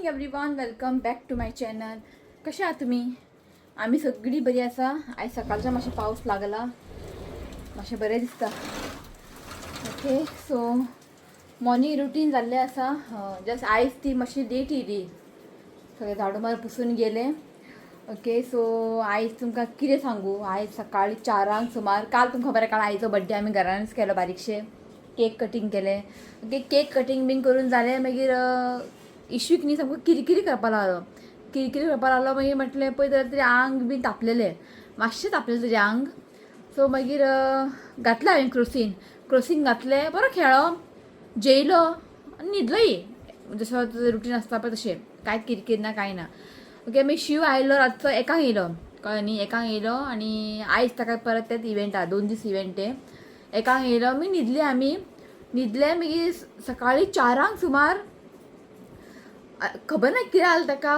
Everyone, welcome back to my channel. कशें आहा तुमी? आमी सगळीं बरी आसा. आयज सकाळच्या मातशें पावस लागला, मातशें बरें दिसता. ओके, सो मॉर्निंग रुटीन जाल्लें आसा. जस्ट आयज ती मातशी लेट येयली, सगळें झाडू मार पुसून गेलें. ओके, सो आयज तुमकां कितें सांगू? आयज सकाळी 4ांक सुमार, काल तुमकां खबर आहा, काल आईचो बड्डे आमी घरानच केलो, बारीकशें केक कटींग केलें. ओके, केक कटींग बीन करून जालें, मागीर इशूक न्ही सामको किरकिरी करपाक लागलो, किरकिरी करपाक लागलो. मागीर म्हटलें पळय जाल्यार तेजें आंग बीन तापलेलें, मातशें तापलेलें तेजें आंग. सो मागीर घातलें हांवें क्रोसीन. क्रोसीन घातलें, बरो खेळ्ळो, जेयलो आनी न्हिदलोय, जसो तुजो रुटीन आसता पळय तशें. कांय किरकीर ना, कांय ना. ओके, मागीर शिव आयलो, रातचो 1ांक येयलो, कळ्ळें न्ही? 1ांक येयलो आनी आयज ताका परत तेच इव्हेंट आहा, 2 दीस इव्हेंट ते. 1ांक येयलो, मागीर न्हिदले आमी. न्हिदले, मागीर सकाळी 4ांक सुमार खबर ना कितें जालें ताका,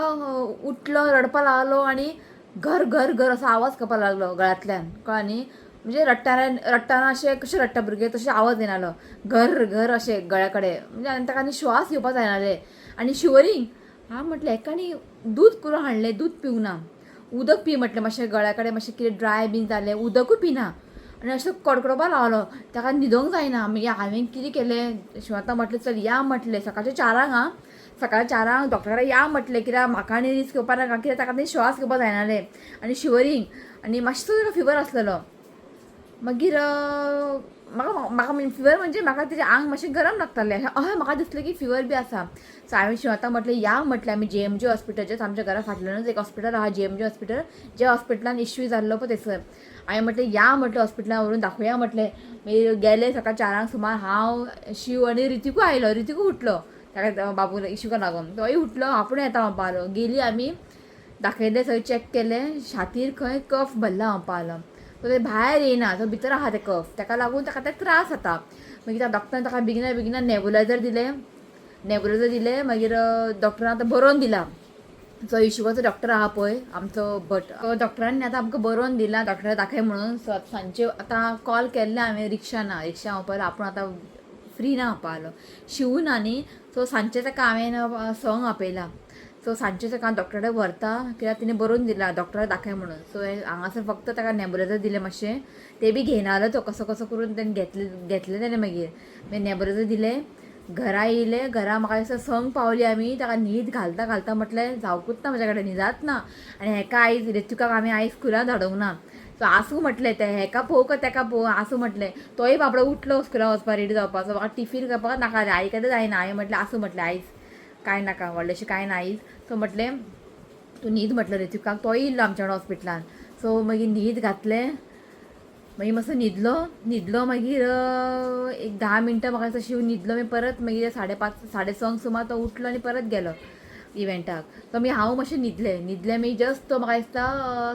उठलो, रडपाक लागलो आनी घर घर घर असो आवाज करपाक लागलो गळ्यांतल्यान, कळ्ळें न्ही? म्हणजे रडटाना रडटाना अशें कशें रडटा भुरगे तशें आवाज येनालो, घर घर अशें गळ्या कडेन. म्हणजे आनी ताका आनी श्वास घेवपाक जायनाले आनी शिवरींग. हांव म्हटलें हेका न्ही दूद करून हाडलें, दूद पिवंक ना. उदक पी म्हटलें, मातशें गळ्या कडेन मातशें कितें ड्राय बीन जालें, उदकूय पिना आनी अशें कडकडपाक लागलो, ताका न्हिदोंक जायना. मागीर हांवें कितें केलें, शिवाता म्हटलें चल या म्हटलें, सकाळच्या 4ांक, आं, सकाळच्या 4ांक डॉक्टरा कडेन या म्हटलें, कित्याक म्हाका आनी रिस्क घेवपा नाका, कित्याक ताका न्ही श्वास घेवपाक जायनाले आनी शिवरींग आनी मातसो ताका फिवर आसलेलो. मागीर म्हाका म्हाका फिवर म्हणजे म्हाका तेजें आंग मातशें गरम लागतालें, अशें म्हाका दिसलें की फिवर बी आसा. सो हांवें शिवता म्हटलें या म्हटलें आमी JMJ हॉस्पिटलाचेर, आमच्या घरा फाटल्यानूच एक हॉस्पिटल आहा, JMJ hospital, जे हॉस्पिटलान इश्यू जाल्लो पळय थंयसर. हांवें म्हटलें या म्हटलें, हॉस्पिटलान व्हरून दाखोवया म्हटलें. मागीर गेले सकाळ 4ांक सुमार, हांव, शिव आनी रितिकूय आयलो. रितिकूय उठलो, ताका बाबू इशूका लागून तोय उठलो, आपूण येता म्हणपा लागलो. गेली आमी, दाखयलें, सगळें चॅक केलें. छातीर खंय कफ भरला म्हणपा लागलो. सो ते भायर येयना, तो भितर आहा ते कफ, ताका लागून ताका ते त्रास जाता. मागीर त्या डॉक्टरान ताका बेगिना बेगिना नेबुलायझर दिलें, नेबुलायझर दिलें. मागीर डॉक्टरान आतां बरोवन दिला, जो इशुकाचो डॉक्टर आहा पळय आमचो भट, तो डॉक्टरान आतां आमकां बरोवन दिला डॉक्टराक दाखय म्हणून. सो आतां सांजचे आतां कॉल केल्ले हांवें, रिक्षा ना, रिक्षा म्हणपाक आपूण आतां फ्री ना म्हणपा लागलो, शिवू ना न्ही. सो सांजचे ताका हांवें 6ंक आपयला. सो सांजचे ताका डॉक्टरा कडेन व्हरता, कित्याक तिणें बरोवन दिला डॉक्टराक दाखय म्हणून. सो हांगासर फक्त ताका नेबुलायझर दिलें मातशें, ते बी घेयना जालो तो, कसो कसो करून तेणें घेतलें, घेतलें तेणें. मागीर मागीर नेबुलायझर दिलें, घरा येयले. घरा म्हाका दिसता 6ंक पावली आमी. ताका न्हीद घालता घालता म्हटलें जावकूच ना म्हज्या कडेन, न्हिदात ना. आनी हेका आयज ऋत्विकाक आमी आयज स्कुलान धाडूंक ना. सो आसूं म्हटलें, तें हेका पळोवं काय तेका पळोवं, आसूं म्हटलें. तोय बाबडो उठलो स्कुलान वचपाक रेडी जावपाक. सो म्हाका टिफीन करपाक नाका, आई कडेन जायना. हांवें म्हटलें आसूं म्हटलें, आयज कांय नाका, व्हडलेशें कांय ना आयज. सो म्हटलें तूं न्हीद म्हटलें ऋत्विकाक, तोय येयल्लो आमच्या वांगडा हॉस्पिटलान. सो मागीर न्हीद घातलें, मागीर मातसो न्हिदलो, न्हिदलो. मागीर एक 10 मिनटां म्हाका दिसता शिव न्हिदलो. मागीर परत मागीर 5:30 6:30ंक सुमार तो उठलो आनी परत गेलो इव्हेंटाक. सो मागीर हांव मातशें न्हिदलें, न्हिदलें. मागीर जस्ट तो म्हाका दिसता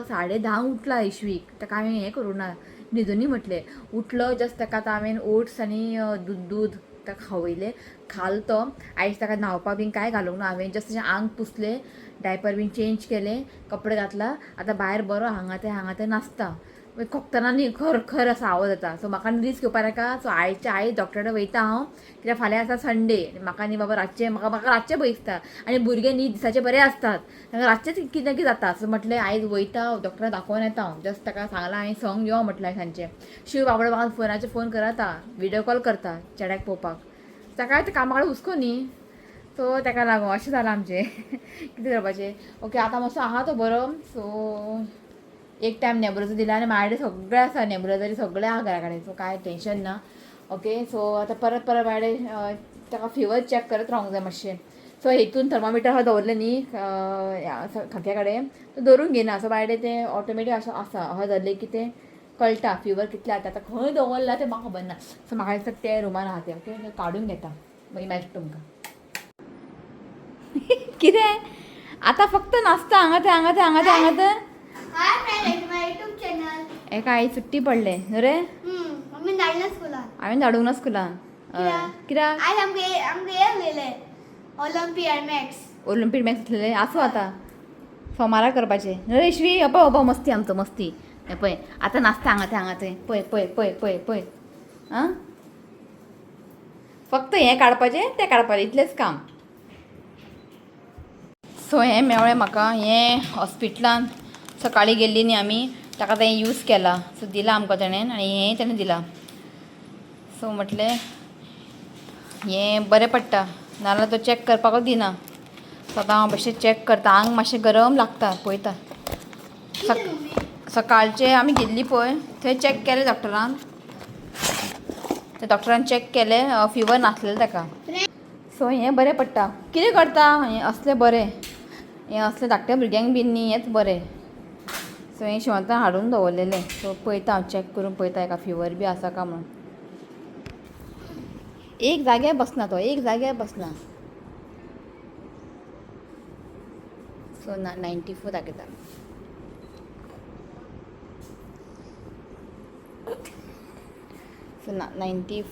10:30ंक उठला इशवीक. ताका हांवें हें करूं ना, न्हिदुनी म्हटलें. उठलो जस्ट, ताका आतां हांवें ओट्स आनी दूद दूद ताका खावयलें, खाल तो. आयज ताका न्हांवपाक बीन कांय घालूंक ना हांवें, जस्ट तशें आंग पुसलें, डायपर बीन चेंज केलें, कपडे घातला. आतां भायर बरो हांगा तें हांगा तें नाचता. मागीर खोंकतना न्ही खर खर असो आवाज येता. सो म्हाका न्ही रिस्क घेवपा नाका. सो आयच्या आयज डॉक्टरा कडेन वयता हांव, कित्याक फाल्यां आसा संडे. म्हाका न्ही बाबा रातचें, म्हाका म्हाका रातचें भंय दिसता आनी भुरगे न्ही दिसाचे बरे आसतात, तांकां रातचेंच कितें ना कितें जाता. सो म्हटलें आयज वयता, डॉक्टराक दाखोवन येता हांव. जस्ट ताका सांगलां हांवें 6ंक यो म्हटलें सांजचें. शिव बाबडो म्हाका फोनाचेर फोन करता, विडियो कॉल करता चेड्याक पळोवपाक. ताका आतां कामा कडेन हुस्को न्ही, सो ताका लागून अशें जालां आमचें, कितें करपाचें? ओके, आतां मातसो आहा तो बरो. सो एक टायम नेबुलायझर दिला आनी म्हाजे कडेन सगळें आसा, नेबुलायझर सगळें आहा घरा कडेन, सो कांय टेंशन ना. ओके, सो आतां परत परत म्हाजे ताका फिवर चॅक करत रावंक जाय मातशें. सो हितून थर्मामिटर आहा दवरलें न्ही खाक्या कडेन, तो दवरूंक घेयना. सो म्हाजे कडेन तें ऑटोमॅटीक अशें आसा, अशें धरलें की तें कळटा फिवर कितलें आतां. आतां खंय दवरलां तें म्हाका खबर ना. सो म्हाका दिसता ते रुमान आहा तें. ओके, काडून घेता, मागीर मेळटा तुमकां. कितें आतां फक्त नाचता हांगा थंय, हांगा थंय, हांगा थंय, हांगा थंय. Hi friend, my YouTube channel. एका आई सुट्टी पडले न्हू रे? आमी धाडले स्कुलान. हांवें धाडूंक ना स्कुलान. कित्याक? कित्याक? आयज आमकां आमकां हें आसलेलें, ऑलिम्पियड मॅथ्स. ऑलिम्पीड मॅथ्स आसलेलें. आसूं, आतां सोमारा करपाचें न्हू रे इश्वी? अपय अपय, मस्ती आमचो मस्ती. हें पळय, आतां नाचता हांगा थंय, हांगा थंय. पळय पळय पळय पळय पळय. आं, फक्त हें काडपाचें, तें काडपाचें, इतलेंच काम. सो हें मेवळें म्हाका हें हॉस्पिटलान सकाळीं गेल्ली न्ही आमी, ताका तें यूज केला. सो दिलां आमकां तेणेन आनी हेंय तेणें दिलां. सो म्हटलें हें बरें पडटा, नाजाल्यार तो चॅक करपाकूच दिना. सो आतां हांव मातशें चॅक करता, आंग मातशें गरम लागता पळयता. सकाळचें आमी गेल्ली पळय थंय चॅक केलें डॉक्टरान, ते डॉक्टरान चॅक केलें, फिवर नासलेलें ताका. सो हें बरें पडटा. कितें करता हें असलें बरें, हें असलें धाकट्या भुरग्यांक बीन न्ही हेंच बरें. सो हें शिवंतान हाडून दवरलेलें. सो पळयता हांव, चॅक करून पळयता हेका फिवर बी आसा काय म्हणून. एक जाग्यार बसना तो, एक जाग्यार बसना. सो ना 94 दाखयता. सो ना 90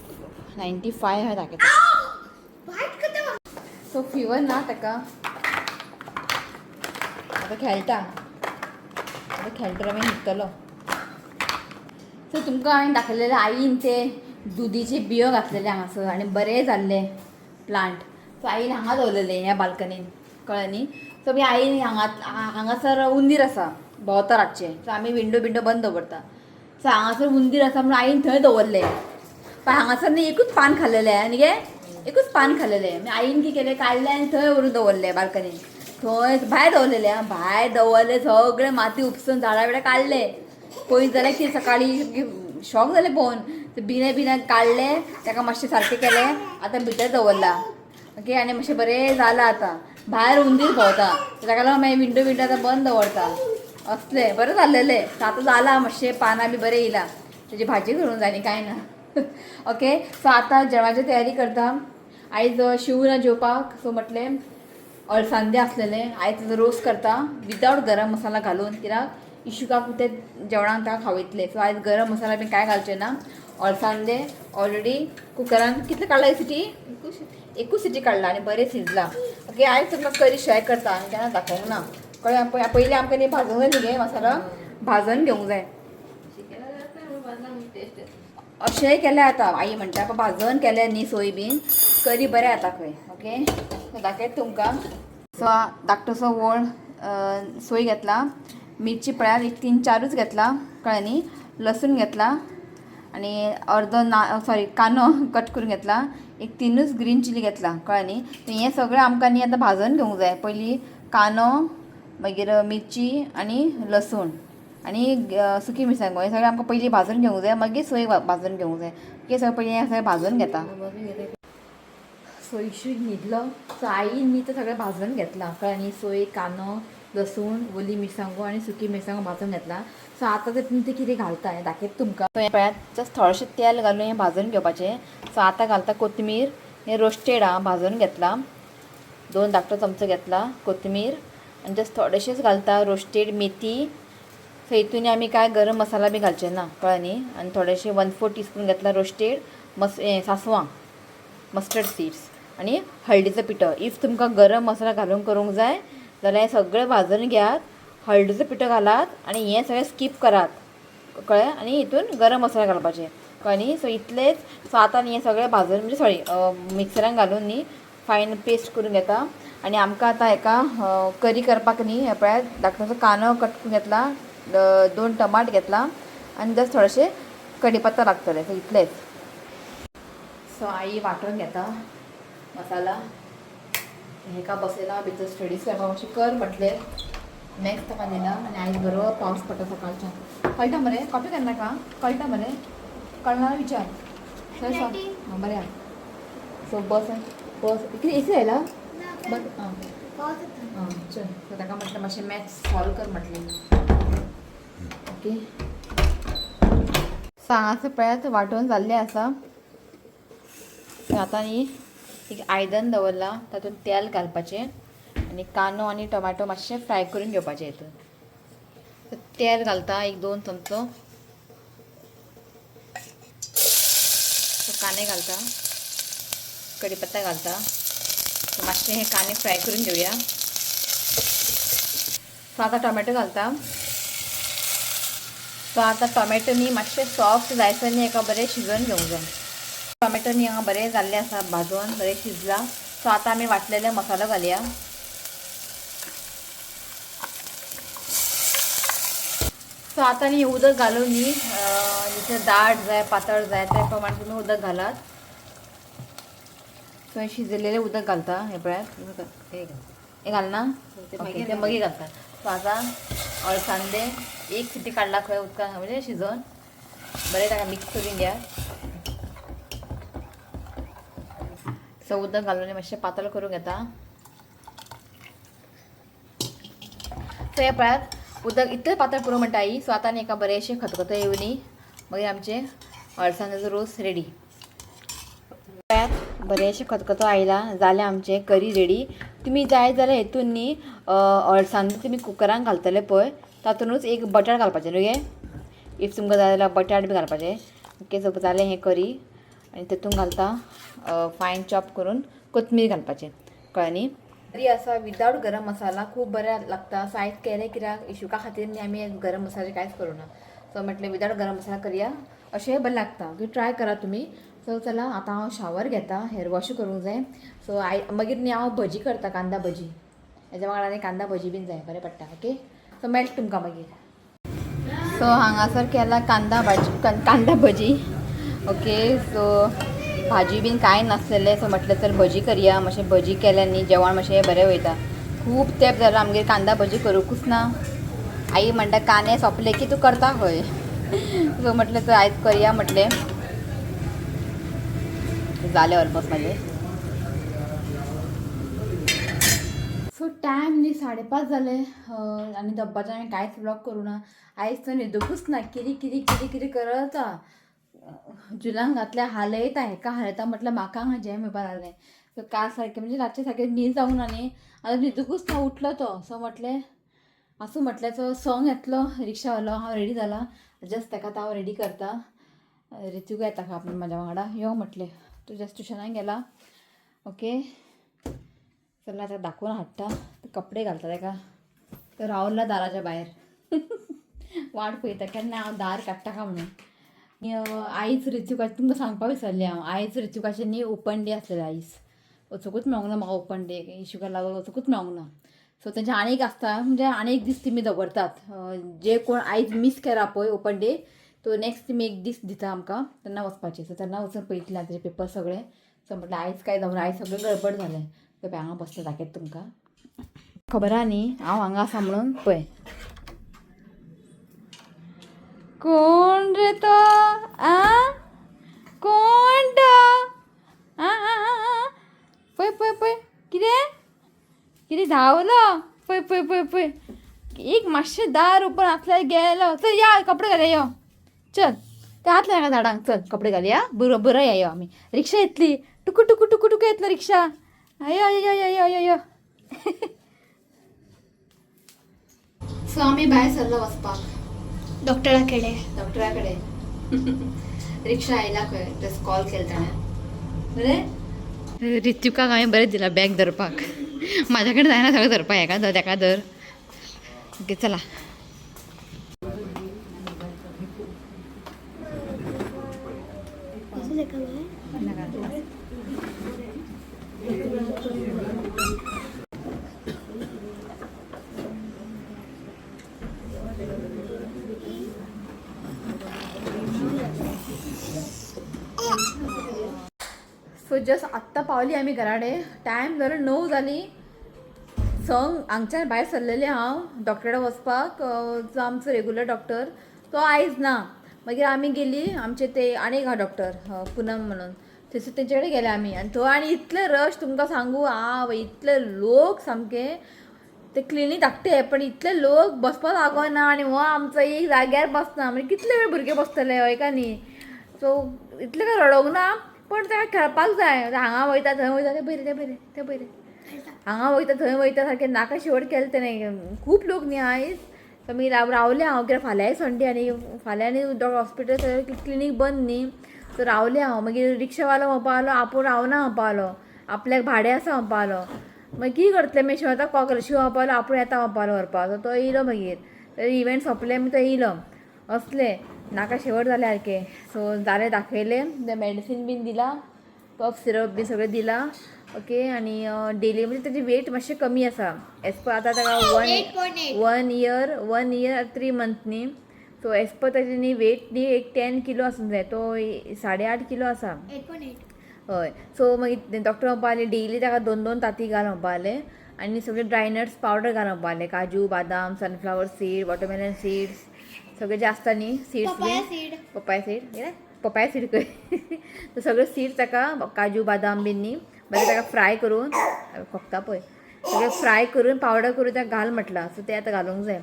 95 आहा दाखयता. सो फिवर ना ताका. आतां खेळटा, आतां खेळटा, मागीर न्हिदतलो. सो तुमकां हांवें दाखयलेलें आईन ते दुदीचे बियो घातलेले हांगासर आनी बरें जाल्ले प्लांट. सो आईन हांगा दवरलेले ह्या बाल्कनीन, कळ्ळें न्ही. सो मागीर आईन हांगा, हांगासर उंदीर आसा भोंवता रातचे, सो आमी विंडो बिंडो बंद दवरता. सो हांगासर उंदीर आसा म्हणून आईन थंय दवरले. पण हांगासर न्ही एकूच पान खाल्लेलें आनी गे एकूच पान खाल्लेलें. मागीर आईन कितें केलें, काडलें आनी थंय व्हरून दवरलें बाल्कनीन, थंय भायर दवरलेलें. आं, भायर दवरलें, सगळें माती उपसून झाडां बिडां काडले. पयस जाल्यार कितें सकाळीं शॉक जालें पळोवन. ते बिने बिने काडले, ताका मातशें सारकें केलें, आतां भितर दवरला. ओके, आनी मातशें बरें जालां. आतां भायर उंदीर भोंवता, ताका लागून मागीर विंडो बिंडो आतां बंद दवरता. असलें बरें जाल्लेलें. आतां जालां मातशें, पानां बी बरें येयलां, तेजी भाजी करूंक जाय न्ही कांय ना. ओके, सो आतां जेवणाची तयारी करता. आयज शिव ना जेवपाक, सो म्हटलें अळसांदे आसलेले आयज तेजो रोस करता विदावट गरम मसाला घालून, कित्याक इशुकाक ते जेवणाक ताका खावयतले. सो आयज गरम मसाला बी कांय घालचें ना. अळसांदे ऑलरेडी कुकरान कितले काडला सिटी, एकूच सिटी काडला आनी बरें शिजला. ओके, आयज तुमकां करी शेअर करता आनी केन्ना दाखोवंक ना. कळ्ळें? पयलीं आमकां न्ही भाजूंक जाय न्ही गे, मसाला भाजून घेवंक जाय. अशेंय केलें आतां आई म्हणटा, पण भाजून केलें न्ही सोयबीन करी बरें जाता खंय. ओके, सो दाखयता तुमकां. सो धाकटोसो वोळ सोय घेतला, मिरची पळयात एक 3-4 घेतला, कळ्ळें न्ही. लसूण घेतला आनी अर्दो ना सॉरी कांदो कट करून घेतला, एक 3 ग्रीन चिली घेतला, कळ्ळें न्ही. हें सगळें आमकां न्ही आतां भाजून घेवंक जाय. पयलीं कांदो, मागीर मिरची आनी लसूण आनी सुकी मिरसांगो, हें सगळें आमकां पयलीं भाजून घेवंक जाय, मागीर सोय भाजून घेवंक जाय. ओके, सगळें पयलीं हें सगळें भाजून घेता. सो इशू न्हिदलो, सो आईन न्ही तें सगळें भाजून घेतलां, कळ्ळें न्ही. सोय, कांदो, लसूण, ओली मिरसांगो आनी सुकी मिरसांगो भाजून घेतला. सो आतां तेतून तें कितें घालता हें दाखयता तुमकां. सो हें पळयात, जस्ट थोडेशें तेल घालून हें भाजून घेवपाचें. सो आतां घालता कोथमीर, हें रोस्टेड आं, भाजून घेतलां, 2 धाकटो चमचो घेतला कोथमीर आनी जस्ट थोडेशेंच घालता रोस्टेड मेथी. सो हितून आमी कांय गरम मसाला बी घालचे ना, कळ्ळें न्ही. आनी थोडेशें 1/4 टीस्पून घेतला रोस्टेड हें सांसवां, मस्टर्ड सीड्स आनी हळदीचो पिठो. If तुमकां गरम मसाला घालून करूंक जाय जाल्यार हें सगळें भाजून घेयात, हळदीचो पिठो घालात आनी हें सगळें स्कीप करात, कळ्ळें. आनी हितून गरम मसाला घालपाचें, कळ्ळें न्ही. सो इतलेंच. सो आतां न्ही हें सगळें भाजून म्हणजे सॉरी मिक्सरान घालून न्ही फायन पेस्ट करून घेता. आनी आमकां आतां हेका करी करपाक न्ही हें पळयात, धाकटोसो कांदो कट करून घेतला, 2 टमाट घेतला आनी जस्ट थोडेशें कडीपत्ता लागतले. सो इतलेंच. सो आई वांटून घेता मसाला. हेका बसयला भितर स्टडीज करपाक, मातशें कर म्हटलें, मॅथ्स ताका दिला. आनी आयज बरो पावस पडटा सकाळच्यान. कळटा मरे? कॉपी करनाका, कळटा मरे? कळना विचार. सर सांग बरें आहा. सो बस बस कितें एसी आयला बस. आं आं चल. सो ताका म्हटलें मातशें मॅथ्स सॉल्व कर म्हटलें. ओके, सो हांगासर पळयात वांटून जाल्लें आसा. सो आतां न्ही एक आयदन दवरलां, तातूंत तेल घालपाचें आनी कांदो आनी टोमॅटो मातशें फ्राय करून घेवपाचें. हितून तेल घालता एक 2 चमचो. कांदे घालता, कडीपत्ता घालता, मातशें हे कांदे फ्राय करून घेवया. सो आतां टोमॅटो घालता. सो आतां टोमॅटो न्ही मातशें सॉफ्ट जायसर न्ही हेका बरें शिजोवन घेवंक जाय. टोमॅटो न्ही हांगा बरें जाल्लें आसा, भाजून बरें शिजलां. सो आतां आमी वांटलेले मसालो घालया. सो आतां न्ही उदक घालून न्ही जशें दाट जाय पातळ जाय त्या प्रमाणे तुमी उदक घालात. सो हें शिजयलेलें उदक घालता हें पळयात. हे घाल. हें घालना? ते ओके, मागीर ते मागीर घालता. सो आतां अळसांदे एक सिटी काडला खंय उदकान म्हणजे शिजोवन बरें ताका मिक्स करून घ्या. सो उदक घालून मातशें पातळ करूंक घेता. सो हें पळयात उदक इतलें पातळ करूं म्हणटा आई. सो आतां आनी एका बरेंशें खतखतें येवनी मागीर आमचें अळसांद्याचो रोस रेडी. पळयात बरेंशें खतखतो आयला जालें आमचें करी रेडी. तुमी जाय जाल्यार हेतून न्ही अळसांदे तुमी कुकरान घालतले पळय तातूंतच एक बटाट घालपाचें न्हू गे. If तुमकां जाय जाल्यार बटाट बी घालपाचें. ओके, सो जालें हें करी आनी तेतून घालता फायन चॉप करून कोथमीर घालपाचें, कळ्ळें न्ही. करी आसा विदावट गरम मसाला खूब बरें लागता. सो आयज केलें कित्याक इशुका खातीर न्ही आमी गरम मसाले कांयच करूं ना. सो म्हटलें विदावट गरम मसाला करया, अशेंय बरें लागता. ओके, ट्राय करा तुमी. सो चला आतां हांव शावर घेता, हेर वॉश करूंक जाय. सो I मागीर न्ही हांव भजी करता, कांदा भजी. हेज्या वांगडा न्ही कांदा भजी बीन जाय, बरें पडटा. ओके, सो मेळटा तुमकां मागीर. सो हांगासर केला कांदा भाजी, कांदा भजी. ओके, सो भाजी बीन कांय नासलेलें. सो म्हटलें तर भजी करया. मातशें भजी केल्यार न्ही जेवण मातशें बरें वयता. खूब तेंप जालो आमगेर कांदा भजी करूंकूच ना. आई म्हणटा कांदे सोंपले की तूं करता खंय. सो म्हटलें तर आयज करया म्हटलें. जालें ऑलमोस्ट म्हाजें. सो टायम न्ही 5:30 जाले आनी दप्पाचे हांवें कांयच व्लॉग करूं ना. आयज तर न्हिदूंकूच ना, किरी किरी किरी किरी करत जुलांक घातल्या हालयता हेका हालयता म्हटल्यार म्हाका हांगा जॅम येवपा लागलें. सो काल सारकें म्हणजे रातचें सारकें न्हीद जावंक ना न्ही, आतां न्हिदूंकूच ना, उठलो तो. सो म्हटलें आसूं म्हटलें. सो संग येतलो रिक्षावालो, हांव रेडी जाला, जस्ट ताका आतां हांव रेडी करता. रितूक येता आपण म्हाज्या वांगडा यो म्हटलें, तूं जस्ट ट्युशनाक गेला. ओके, चला आतां दाखोवन हाडटा, कपडे घालता ताका. तो रावला दाराच्या भायर वाट पळयता केन्ना हांव दार काडटा काय म्हणून. आनी आयज ऋतिकाचें तुमकां सांगपाक विसरलें हांव. आयज ऋतिकाचें न्ही ओपन डे आसलेलें आयज, वचूंकूच मेळोंक ना म्हाका ओपन डे इशुका लागून वचूंकूच मेळोंक ना. सो तेंचे आनी एक आसता म्हणजे आनी एक दीस तुमी दवरतात, जे कोण आयज मीस केला पळय ओपन डे तो नेक्स्ट तुमी एक दीस दिता आमकां तेन्ना वचपाचें. सो तेन्ना वचून पळयतलें हांव तेजे पेपर सगळे. सो म्हटलें आयज काय जावं, आयज सगळें गडबड जालें. पळय हांगा बसलें दाखयता तुमकां. खबर आहा न्ही हांव हांगा आसा म्हणून. पळय कोण रे तो, आ कोण तो, आ आ पळय पळय पळय कितें कितें धांवलो पळय पळय पळय पळय. एक मातशें दार ओपन आसल्यार गेलो. चल या कपडे घालया यो, चल ते आतले हांगा झाडांक चल कपडे घालया. बरो बरो या यो, आमी रिक्षा येतली, टुकू टुकू टुकू टुकू येतलो रिक्षा. यो यो यो यो यो यो. सो आमी भायर सरलो वचपाक डॉक्टरा कडे. डॉक्टरा कडे. रिक्षा आयला खंय, जस्ट कॉल केला ताणें. बरें रित्युकाक हांवें बरें दिलां बॅग धरपाक, म्हाज्या कडेन जायना सगळें धरपाक, हेका धर तेका धर. ओके चला. कसं जाका बाय? सो जस्ट आत्तां पावली आमी घराडे. टायम जालो 9 जाली. संग हांगच्यान भायर सरलेलें हांव डॉक्टरा वचपाक, जो आमचो रेगुलर डॉक्टर तो आयज ना. मागीर आमी गेली आमचे ते आनी एक आहा डॉक्टर पुनम म्हणून, थंयसर तेंचे कडेन गेले आमी. आनी थंय आनी इतले रश तुमकां सांगू आवय, इतले लोक सामके, ते क्लिनीक धाकटे पण इतले लोक बसपाक लागना आनी हो आमचो एक जाग्यार बसना, म्हणजे कितले वेळ भुरगे बसतले हय का न्ही. सो इतलें काय रडोंक ना पण ताका खेळपाक जाय. हांगा वयता थंय वयता, ते पयर ते पयर ते पयर हांगा वयता थंय वयता, सारकें नाका शेवट केलें तेणें. खूब लोक न्ही आयज. सो मागीर रावलें हांव कित्याक फाल्यांय संडे आनी फाल्यां आनी हॉस्पिटल सगळें क्लिनीक बंद न्ही. सो रावलें हांव. मागीर रिक्षावालो म्हणपा लागलो आपूण रावना म्हणपा लागलो, आपल्याक भाडें आसा म्हणपा लागलो. मागीर कितें करतलें मागीर शिव आतां कॉल केलो, शिव म्हणपा लागलो आपूण येता म्हणपा लागलो व्हरपाक. सो तो येयलो मागीर, इव्हेंट सोंपलें मागीर तो येयलो. असलें नाका शेवट जालें सारकें. सो जालें दाखयलें, तें मेडिसीन बीन दिलां, कफ सिरप बी सगळें दिलां. ओके, आनी डेली म्हणजे तेजी वेट मातशें कमी आसा एज पर आतां ताका 1 year 3 month न्ही. सो एज पर ताजे न्ही वेट न्ही एक 10 किलो आसूंक जाय, तो 8.5 किलो आसा. 8.8. हय, सो मागीर डॉक्टर म्हणपा लागले डेली ताका 2 2 तांती घाल म्हणपा लागले आनी सगळे ड्राय नट्स पावडर घाल म्हणपा लागले, काजू, बादाम, सनफ्लावर सीड, वॉटरमेलन सीड्स, सगळे जे आसता न्ही सीड्स पपाया बीन. सीड. पपाया सीड कितें, पपाया सीड खंय. सगळे सीड्स ताका, काजू बादाम बीन न्ही, मागीर ताका फ्राय करून, खोकता पळय, सगळें फ्राय करून पावडर करून ताका घाल म्हटलां. सो तें आतां घालूंक जाय.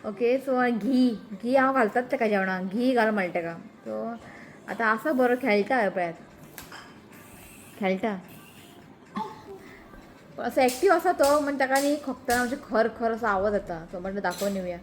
ओके, सो घी, घी हांव घालतात ताका जेवणाक, घी घाल म्हणटा ताका. सो आतां आसा बरो, खेळटा पळयात, खेळटा, असो एक्टीव आसा तो. म्हण ताका न्ही खोकतना मातशें खर खर असो आवाज येता. सो म्हटलें दाखोवन येवया.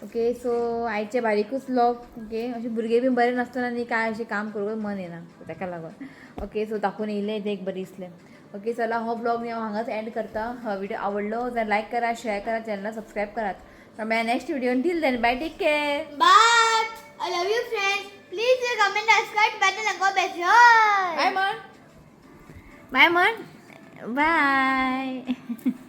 ओके, सो आयचे बारीकूच व्लॉग. ओके, अशें भुरगे बीन बरें नासतना न्ही काय अशें काम करूंक मन येना, ताका लागून. ओके, सो दाखोवन येयलें तें एक बरें दिसलें. ओके, चला, हो ब्लॉग न्ही हांव हांगाच एंड करता. हो व्हिडिओ आवडलो जाल्यार लायक करा, शेअर करा, चॅनलाक सबस्क्रायब करात. मेळया next video. Till then, bye, take care. Bye. I love you, friends. Please comment, subscribe button and go bell. बाय म्हण, बाय म्हण, बाय.